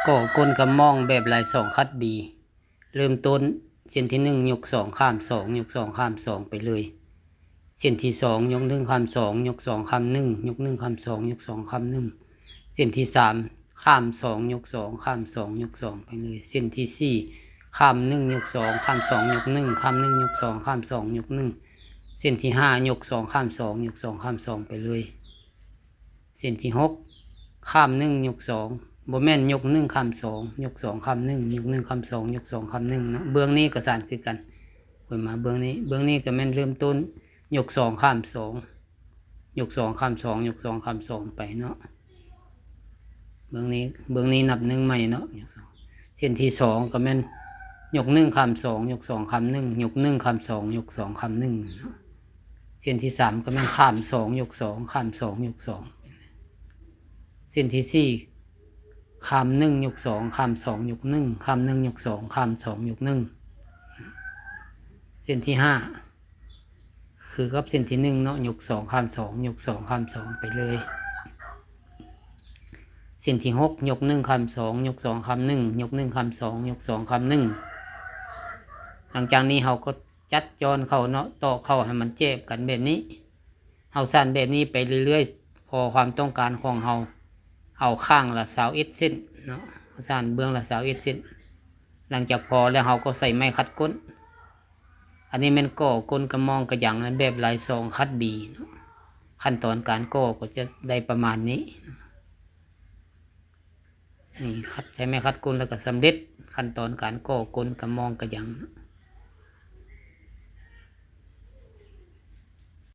ກໍ່ກົ້ນກຳມອງແບບລາຍສອງຂັດບີ. ເລີ່ມຕົ້ນເສັ້ນທີໜຶ່ງ ຍົກສອງຂ້າມສອງ ຍົກສອງຂ້າມສອງໄປເລີຍ. ເສັ້ນທີສອງ ຍົກໜຶ່ງຂ້າມສອງ ຍົກສອງຂ້າມໜຶ່ງ ຍົກໜຶ່ງຂ້າມສອງ ຍົກສອງຂ້າມໜຶ່ງ. ເສັ້ນທີສາມ ຂ້າມສອງ ຍົກສອງ ຂ້າມສອງ ຍົກສອງໄປເລີຍ. ເສັ້ນທີສີ່ ຂ້າມໜຶ່ງ ຍົກສອງ ຂ້າມສອງ ຍົກໜຶ່ງ ຂ້າມໜຶ່ງ ຍົກສອງ ຂ້າມສອງ ຍົກໜຶ່ງ. ເສັ້ນທີຫ້າ ຍົກສອງ ຂ້າມສອງ ຍົກສອງ ຂ້າມສອງໄປເລີຍ. ເສັ້ນທີຫົກ ຂ້າມໜຶ່ງ ຍົກສອງ ບໍ່ແມ່ນ ຍົກໜຶ່ງ ຂ້າມສອງ ຍົກສອງ ຂ້າມໜຶ່ງ ຍົກໜຶ່ງ ຂ້າມສອງ ຍົກສອງ ຂ້າມໜຶ່ງເນາະ. ເບື້ອງນີ້ກະສານຄືກັນ. ຂ້ອຍມາເບື້ອງນີ້ ເບື້ອງນີ້ກະແມ່ນເລີ່ມຕົ້ນ ຍົກສອງ ຂ້າມສອງ ຍົກສອງ ຂ້າມສອງ ຍົກສອງ ຂ້າມສອງໄປເນາະ. ເບື້ອງນີ້ ເບື້ອງນີ້ນັບໜຶ່ງໃໝ່ເນາະ. ຍົກສອງ ເສັ້ນທີສອງກະແມ່ນ ຍົກໜຶ່ງ ຂ້າມສອງ ຍົກສອງ ຂ້າມໜຶ່ງ ຍົກໜຶ່ງ ຂ້າມສອງ ຍົກສອງ ຂ້າມໜຶ່ງເນາະ. ເສັ້ນທີສາມກະແມ່ນ ຂ້າມສອງ ຍົກສອງ ຂ້າມສອງ ຍົກສອງ. ເສັ້ນທີສີ່ ຂ້າມໜຶ່ງ ຍົກສອງ ຂ້າມສອງ ຍົກໜຶ່ງ ຂ້າມໜຶ່ງ ຍົກສອງ ຂ້າມສອງ ຍົກໜຶ່ງ. ເສັ້ນທີຫ້າ ຄືກັບເສັ້ນທີໜຶ່ງເນາະ ຍົກສອງ ຂ້າມສອງ ຍົກສອງ ຂ້າມສອງໄປເລີຍ. ເສັ້ນທີຫົກ ຍົກໜຶ່ງ ຂ້າມສອງ ຍົກສອງ ຂ້າມໜຶ່ງ ຍົກໜຶ່ງ ຂ້າມສອງ ຍົກສອງ ຂ້າມໜຶ່ງ. ຫຼັງຈາກນີ້ເຮົາກໍຈັດຈອນເຂົ້າເນາະ ຕອກເຂົ້າໃຫ້ມັນແຈບກັນແບບນີ້. ເຮົາສ້ານແບບນີ້ໄປເລື້ອຍໆ ພໍຄວາມຕ້ອງການຂອງເຮົາ ເອົາຂ້າງລະຊາວເອັດເສັ້ນເນາະ ເຮົາສ້ານເບື້ອງລະຊາວເອັດເສັ້ນ. ຫຼັງຈາກພໍແລ້ວເຮົາກໍໃສ່ໄມ້ຂັດກົ້ນ. ອັນນີ້ແມ່ນກໍ່ກົ້ນກຳມອງກະຍັງແບບລາຍສອງຂັດບີເນາະ. ຂັ້ນຕອນການກໍ່ກໍຈະໄດ້ປະມານນີ້. ນີ້ຂັດ ໃຊ້ໄມ້ຂັດກົ້ນແລ້ວກໍສຳເລັດຂັ້ນຕອນການກໍ່ກົ້ນກຳມອງກະຍັງ.